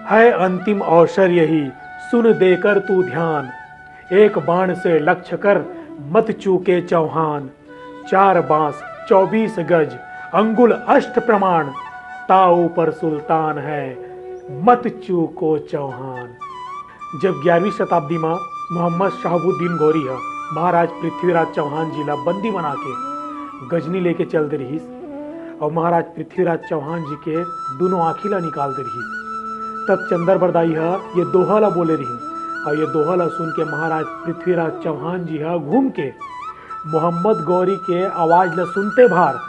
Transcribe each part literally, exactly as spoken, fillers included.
है अंतिम अवसर यही, सुन देकर तू ध्यान। एक बाण से लक्ष्य कर, मत चूके चौहान। चार बांस, चौबीस गज, अंगुल अष्ट प्रमाण। ताऊ पर सुल्तान है, मत चूको चौहान। जब ग्यारहवीं शताब्दी म मोहम्मद शहाबुद्दीन गौरी ह महाराज पृथ्वीराज चौहान जी ला बंदी बना के गजनी लेके चल दे रिहिस, अउ महाराज पृथ्वीराज चौहान जी के दूनों आँखी ला निकाल दे रिहिस, तब चंदर बरदाई ह ये दोहा ला बोले रिहिन। अउ ये दोहा ला सुन के महाराज पृथ्वीराज चौहान जी ह घूम के मोहम्मद गौरी के आवाज ला सुनते भार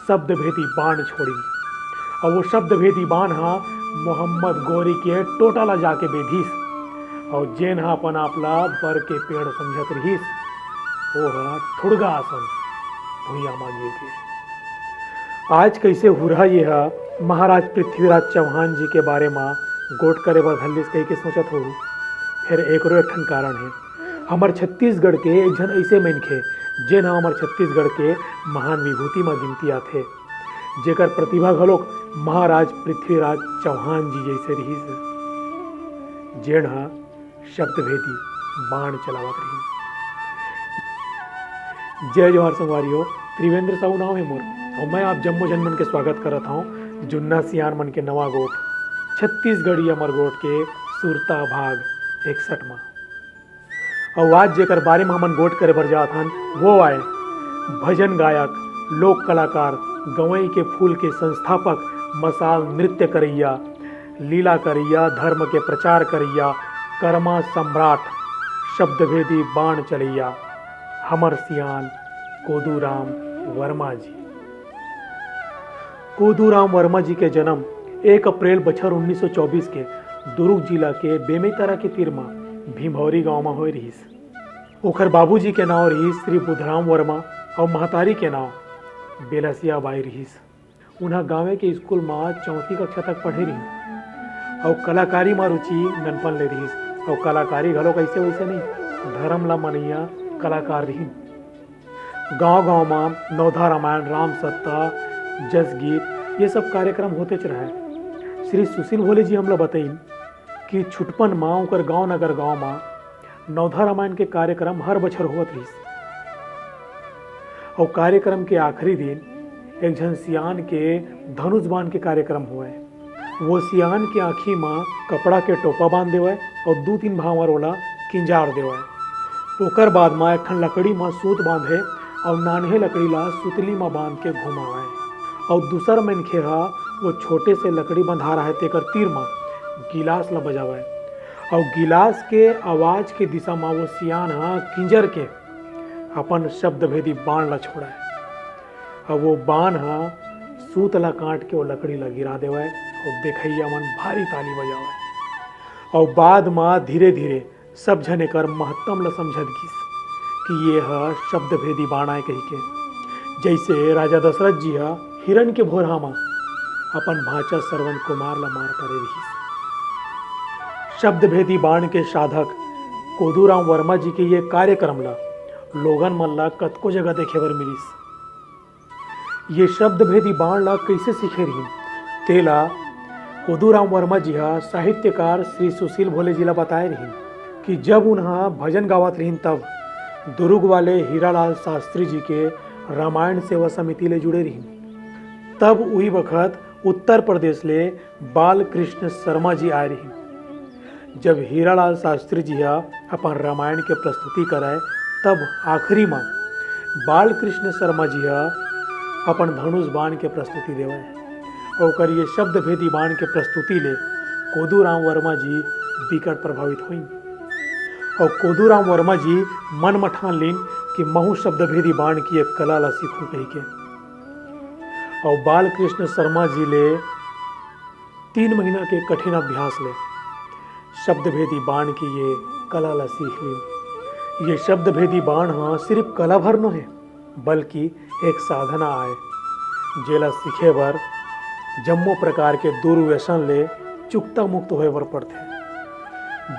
शब्द भेदी बाण छोड़िन। अउ वो शब्द भेदी बाण ह मोहम्मद गौरी के टोटा ला जाके बेधिस। अउ जेन ह अपन आप ला बर के पेड़ समझत रिहिस, वो ह ठुड़गा असन भुइयां म गिर गे। आज कइसे हुरहा ये ह महाराज पृथ्वीराज चौहान जी के बारे म गोठ करे बर धर लिस कहिके सोचत होहू। फेर एकरो एक ठन कारण हे। हमर छत्तीसगढ़ के एक झन अइसे मनखे, जेन ह हमर छत्तीसगढ़ के महान विभूति म गिनती आथे, जेकर प्रतिभा घलोक महाराज पृथ्वीराज चौहान जी जइसे रिहिस, जेन ह शब्दभेदी बाण चलावत रिहिन। जय जोहार संगवारी हो, त्रिवेंद्र साहू नाव हे मोर, अउ मैं आप जम्मो झन मन के स्वागत करत हौं जुन्ना सियान मन के नवा गोठ छत्तीसगढ़ी अमर गोठ के सुरता भाग इकसठ मा। अउ आज जेकर बारे म हमन गोठ करे बर जात हन, वो आय भजन गायक, लोक कलाकार, गंवई के फूल के संस्थापक, मसाल नृत्य करइया, लीला करइया, धर्म के प्रचार करइया, कर्मा सम्राट, शब्दभेदी बाण चलइया, हमर सियान कोदूराम वर्मा जी। कोदूराम वर्मा जी के जन्म एक अप्रैल बछर उन्नीस सौ चौबीस के दुरूग जिला के बेमेतरा के तीर म भीमभौरी गांव म होए रिहिस। ओखर बाबूजी के नांव रिहिस श्री बुधराम वर्मा अउ महतारी के नांव बेलसिया बाई रिहिस। उन्हा गांवे के स्कूल म चौथी कक्षा तक पढ़े रिहिन अउ कलाकारी म रुचि ननपन ले रिहिस। अउ कलाकारी घलो कइसे वइसे नहीं, धरम ला मनइया कलाकार रिहिन। गांव-गांव म नवधा रामायण, राम सत्ता, जस गीत, ये सब कार्यक्रम होतेच रहय। श्री सुशील भोले जी हमला बतइन कि छुटपन म उंकर गांव नगर गांव म नवधा रामायण के कार्यक्रम हर बछर होवत रिहिस। अउ कार्यक्रम के आखिरी दिन एक झन सियान के धनुष बाण के कार्यक्रम होवय। वो सियान के आँखी म कपड़ा के टोपा बांध देवय अउ दू तीन भांवर ओला किंजार देवय। ओकर बाद म एक ठन लकड़ी म सूत बांधे अउ नान्हे लकड़ी ला सुतली म बांध के घुमावय। अउ दूसर मनखे ह वो छोटे से लकड़ी बंधा रहय तेकर तीर म गिलास ला बजावय। अउ गिलास के आवाज के दिशा म वो सियान ह किंजर के अपन शब्दभेदी बाण ला छोड़य। अउ वो बाण ह सूत ला काट के वो लकड़ी ला गिरा देवय अउ देखइया मन भारी ताली बजावय। अउ बाद म धीरे-धीरे सब झन एकर महत्तम ला समझत गिस कि ये ह शब्दभेदी बाण आय कहिके। जइसे राजा दशरथ जी ह हिरन के भोरहा म अपन भांचा श्रवण कुमार ला मार परे रिहिस। शब्दभेदी बाण के साधक कोदूराम वर्मा जी के ये कार्यक्रम ला लोगन मन ला कतको जगह देखे बर मिलिस। ये शब्दभेदी बाण ला कइसे सीखे रिहिन, तेला कोदूराम वर्मा जी ह साहित्यकार श्री सुशील भोले जी ला बताए रिहिन कि जब उन्हा भजन गावत रिहिन, तब दुरुग वाले हीरालाल शास्त्री जी के रामायण सेवा समिति ले जुड़े रिहिन। तब उही बखत उत्तर प्रदेश ले बालकृष्ण शर्मा जी आए रिहिन। जब हीरालाल शास्त्री जी ह अपन रामायण के प्रस्तुति करय, तब आखिरी म बालकृष्ण शर्मा जी ह अपन धनुष बाण के प्रस्तुति देवय। ओकर ये शब्दभेदी बाण के प्रस्तुति ले कोदूराम वर्मा जी बिकट प्रभावित होइन। अउ कोदूराम वर्मा जी मन म ठान लीन कि महूं शब्दभेदी बाण के ये कला ला सीखूं कहिके। अउ बालकृष्ण शर्मा जी ले तीन महीना के कठिन अभ्यास ले शब्दभेदी बाण के ये कला ला सीख लीन। ये शब्दभेदी बाण ह सिरिफ कला भर नोहे, बल्कि एक साधना आय, जेला सीखे बर जम्मो प्रकार के दुर्व्यसन ले चुकता मुक्त होए बर पड़थे।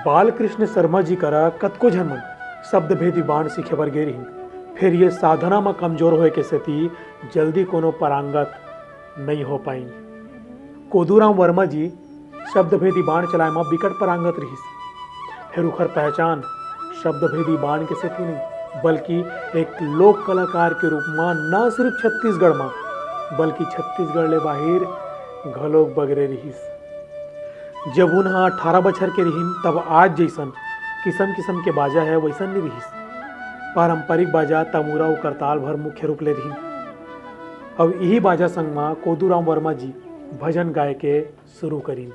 बालकृष्ण शर्मा जी करा कतको झन मन शब्दभेदी बाण सीखे बर गे रिहिन, फेर ये साधना म कमजोर होए के सेती जल्दी कोनो पारंगत नइ हो पाइन। कोदूराम वर्मा जी शब्दभेदी बाण चलाए म बिकट पारंगत रिहिस। फेर उखर पहचान शब्दभेदी बाण के सेती नहीं, बल्कि एक लोक कलाकार के रूप म न सिर्फ छत्तीसगढ़ म, बल्कि छत्तीसगढ़ ले बाहिर घलोक बगरे रिहिस। जब उन ह अठारह बछर के रिहिन, तब आज जइसन किसम किसम के बाजा हे, वइसन नइ रिहिस। पारंपरिक बाजा तमूरा अउ करताल भर मुख्य रूप ले रिहिन। अउ इही बाजा संग म कोदूराम वर्मा जी भजन गाए के शुरू करिन।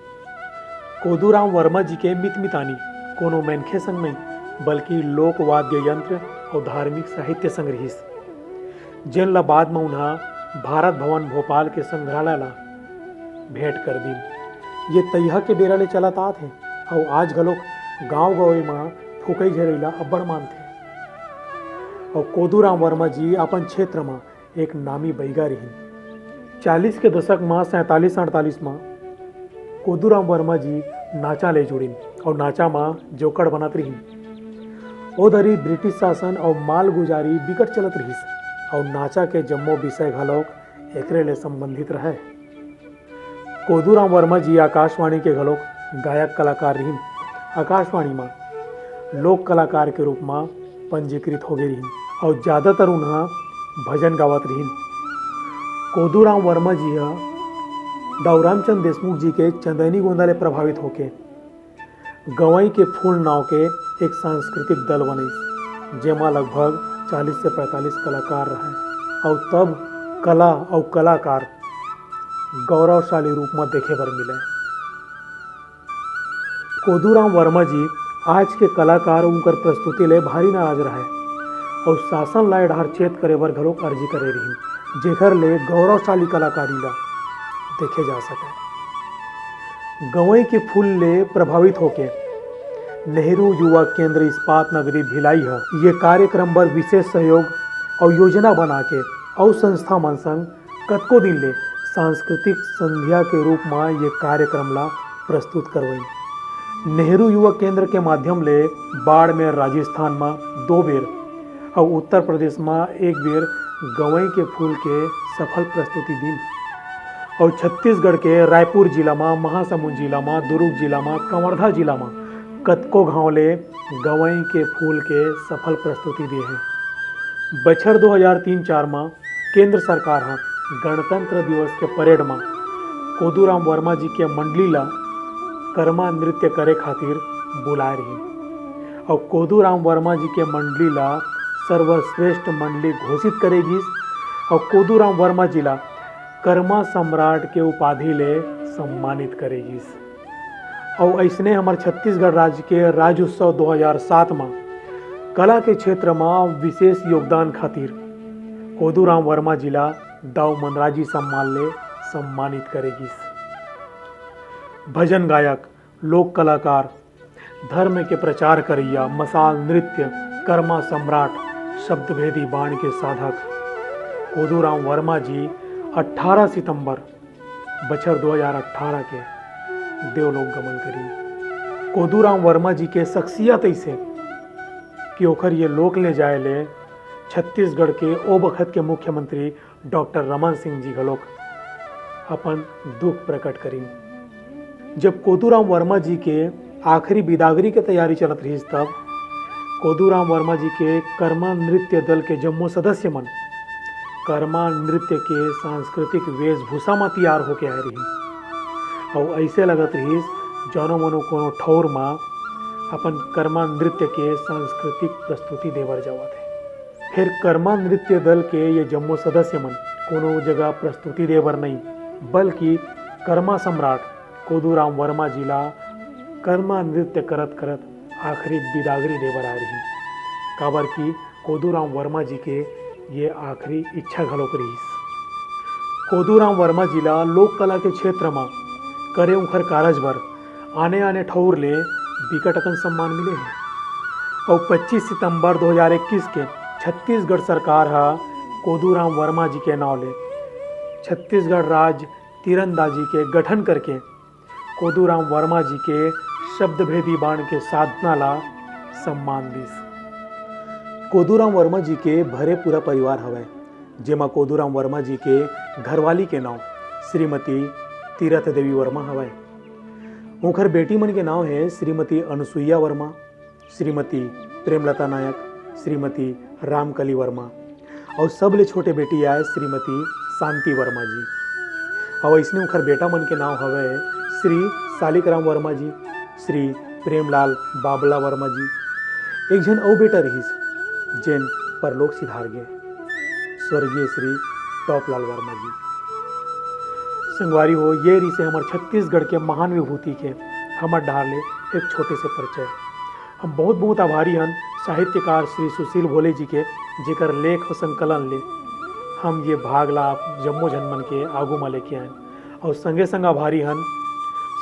कोदूराम वर्मा जी के मितमितानी कोनो मनखे संग नहीं, बल्कि लोक वाद्य यंत्र अउ धार्मिक साहित्य संग रिहिस, जेन ला बाद म उन्हा भारत भवन भोपाल के संग्रहालय ला भेंट कर दिन। ये तइहा के बेरा ले चलत आत हे अउ आज घलोक गांव गंवई म फुकई झरई ला अब्बड़ मानथे। अउ कोदूराम वर्मा जी अपन क्षेत्र म एक नामी बइगा रिहिन। चालीस के दशक म सैंतालीस अड़तालीस म कोदूराम वर्मा जी नाचा ले जुड़िन अउ नाचा म जोकड़ बनत रिहिन। ओ दरी ब्रिटिश शासन अउ मालगुजारी बिकट चलत रिहिस अउ नाचा के जम्मो विषय घलोक एकरे ले संबंधित रहय। कोदूराम वर्मा जी आकाशवाणी के घलोक गायक कलाकार रिहिन। आकाशवाणी म लोक कलाकार के रूप म पंजीकृत होगे रिहिन अउ ज्यादातर उन्हा भजन गावत रिहिन। कोदूराम वर्मा जी ह दाऊ रामचंद देशमुख जी के चंदैनी गोंदा ले प्रभावित होके गंवई के फूल नाव के एक सांस्कृतिक दल बनइस, जेमा लगभग चालीस से पैंतालीस कलाकार रहय अउ तब कला अउ कलाकार गौरवशाली रूप म देखे बर मिलय। कोदूराम वर्मा जी आज के कलाकार उनकर प्रस्तुति ले भारी नाराज रहय अउ शासन ला ए डहर चेत करे बर घलोक अर्जी करे रिहिन, जेखर ले गौरवशाली कलाकारी ला देखे जा सकय। गंवई के फूल ले प्रभावित होके नेहरू युवा केंद्र इस्पात नगरी भिलाई ह ये कार्यक्रम बर विशेष सहयोग अउ योजना बना के अउ संस्था मन संग कतको दिन ले सांस्कृतिक संध्या के रूप म ये कार्यक्रम ला प्रस्तुत करवइन। नेहरू युवा केंद्र के माध्यम ले बाड़मेर राजस्थान म दो बेर अउ उत्तर प्रदेश म एक बेर गंवई के फूल के सफल प्रस्तुति दिन। अउ छत्तीसगढ़ के रायपुर जिला म, महासमुंद जिला म, दुर्ग जिला म, कवर्धा जिला म कतको घांव ले गंवई के फूल के सफल प्रस्तुति दे हे। बछर दो हज़ार तीन चार म केंद्र सरकार ह गणतंत्र दिवस के परेड म कोदूराम वर्मा जी के मंडली ला करमा नृत्य करे खातिर बुलाए रिहिन। अउ कोदूराम वर्मा जी के मंडली ला सर्वश्रेष्ठ मंडली घोषित करे गिस अउ कोदूराम वर्मा जी ला करमा सम्राट के उपाधि ले सम्मानित करे गिस। अउ अइसने हमर छत्तीसगढ़ राज्य के राज्योत्सव दो हज़ार सात म कला के क्षेत्र म विशेष योगदान खातिर कोदूराम वर्मा जी ला दाऊ मनराजी सम्मान ले सम्मानित करे गिस। भजन गायक, लोक कलाकार, धर्म के प्रचार करइया, मसाल नृत्य, कर्मा सम्राट, शब्दभेदी बाण के साधक कोदूराम वर्मा जी अठारह सितंबर बछर दो हज़ार अठारह के देवलोक गमन करिन। कोदूराम वर्मा जी के शख्सियत अइसे कि ओखर ये लोक ले जाए ले छत्तीसगढ़ के ओ बखत के मुख्यमंत्री डॉक्टर रमन सिंह जी घलोक अपन दुख प्रकट करिन। जब कोदूराम वर्मा जी के आखिरी बिदागरी के तैयारी चलत रहिस, तब कोदूराम वर्मा जी के कर्मा नृत्य दल के जम्मो सदस्य मन कर्मा नृत्य के सांस्कृतिक वेशभूषा म तैयार होके आए रहिन। अउ अइसे लगत रहिस, जानो मनो कोनो ठौर म अपन कर्मा नृत्य के सांस्कृतिक प्रस्तुति देबर जावत हे। फेर कर्मा नृत्य दल के ये जम्मो सदस्य मन कोनो जगह प्रस्तुति दे बर नहीं, बल्कि कर्मा सम्राट कोदूराम वर्मा जी ला कर्मा नृत्य करत करत आखिरी बिदागरी दे बर आए रहिन। काबर कि कोदूराम वर्मा जी के ये आखिरी इच्छा घलोक रिहिस। कोदूराम वर्मा जी ला लोक कला के क्षेत्र म करे उंखर कारज बर आने-आने ठउर ले बिकट अकन सम्मान मिले हे। अउ पच्चीस सितंबर दो हज़ार इक्कीस के छत्तीसगढ़ सरकार ह कोदूराम वर्मा जी के नांव ले छत्तीसगढ़ राज्य तीरंदाजी के गठन करके कोदूराम वर्मा जी के शब्दभेदी बाण के साधना ला सम्मान दिस। कोदूराम वर्मा जी के भरे पूरा परिवार हवय, जेमा कोदूराम वर्मा जी के घरवाली के नांव श्रीमती तीरथ देवी वर्मा हवय। उंखर बेटी मन के नाव हे श्रीमती अनुसुईया वर्मा, श्रीमती प्रेमलता नायक, श्रीमती रामकली वर्मा, अउ सबले छोटे बेटी आय श्रीमती शांति वर्मा जी। अउ अइसने उंखर बेटा मन के नाव हवय श्री सालिकराम वर्मा जी, श्री प्रेमलाल बाबला वर्मा जी। एक झन अउ बेटा रिहिस, जेन परलोक सिधार गे, स्वर्गीय श्री टॉपलाल वर्मा जी। संगवारी हो, ये रिहिसे हमर छत्तीसगढ़ के महान विभूति के हमर डहार ले एक छोटे से परिचय। हम बहुत बहुत आभारी हन साहित्यकार श्री सुशील भोले जी के, जेकर लेख अउ संकलन ले हम ये भाग ला आप जम्मो झन मन के आगू मा लेके आएन। अउ संगे संग आभारी हन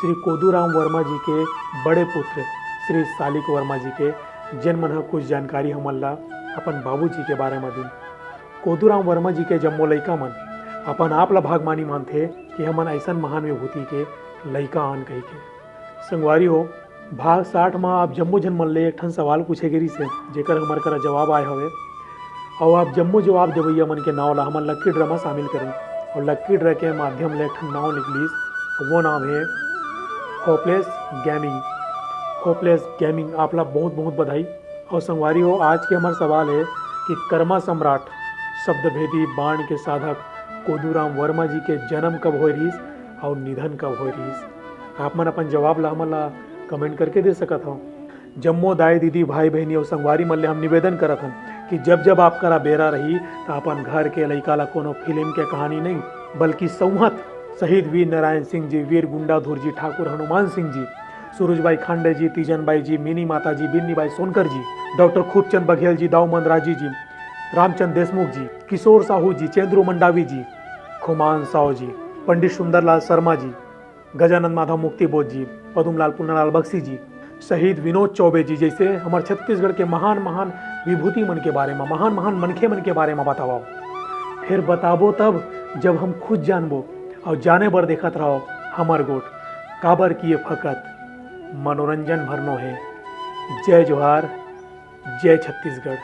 श्री कोदूराम वर्मा जी के बड़े पुत्र श्री सालिक वर्मा जी के, जेन मन ह कुछ जानकारी हमन ला अपन बाबूजी के बारे म दिन। कोदूराम वर्मा जी के जम्मो लइका मन अपन आप ला भागमानी मानथे कि हमन अइसन महान विभूति के लइका आन कहिके। संगवारी हो, भाग साठ म आप जम्मो झन मन ले एक ठन सवाल पूछे गे रिहिसे, जेकर हमर करा जवाब आय हवे। अउ आप जम्मो जवाब देवइया मन के नाव ला हमन लकी ड्रा म शामिल करेन। अउ लकी ड्रा के माध्यम ले एक ठन नाव निकलिस, वो नाम हे होपलेस गेमिंग। होपलेस गेमिंग, आप ला बहुत बहुत बधाई। अउ संगवारी हो, आज के हमर सवाल हे कि कर्मा सम्राट शब्द भेदी बाण के साधक कोदूराम वर्मा जी के जन्म कब होय रिहिस अउ निधन कब होय रिहिस? आप मन अपन जवाब ला हमन ला कमेंट करके दे सकत हव। जम्मो दाई दीदी, भाई बहिनी अउ संगवारी मन ले हम निवेदन करत हन कि जब जब आप करा बेरा रही, त अपन घर के लइका ला कोनो फिल्म के कहानी नहीं, बल्कि संवत शहीद वीर नारायण सिंह जी, वीर गुंडाधुर जी, ठाकुर हनुमान सिंह जी, सूरजबाई खांडे जी, तीजन बाई जी, मिनी माता जी, बिन्नी बाई सोनकर जी, डॉक्टर खूबचंद बघेल जी, दाऊ मंदराजी जी, रामचंद देशमुख जी, किशोर साहू जी, चेंद्रू मंडावी जी, खुमान साव जी, पंडित सुंदरलाल शर्मा जी, गजानंद माधव मुक्तिबोध जी, पदुमलाल पुन्नालाल बख्शी जी, शहीद विनोद चौबे जी जैसे हमर छत्तीसगढ़ के महान महान विभूति मन के बारे में, महान महान मनखे मन के बारे में बतावव। फिर बताबो तब, जब हम खुद जानबो। और जाने बर देखत रहो हमर गोठ, काबर कि ये फकत मनोरंजन भरनो है। जय जोहार, जय छत्तीसगढ़।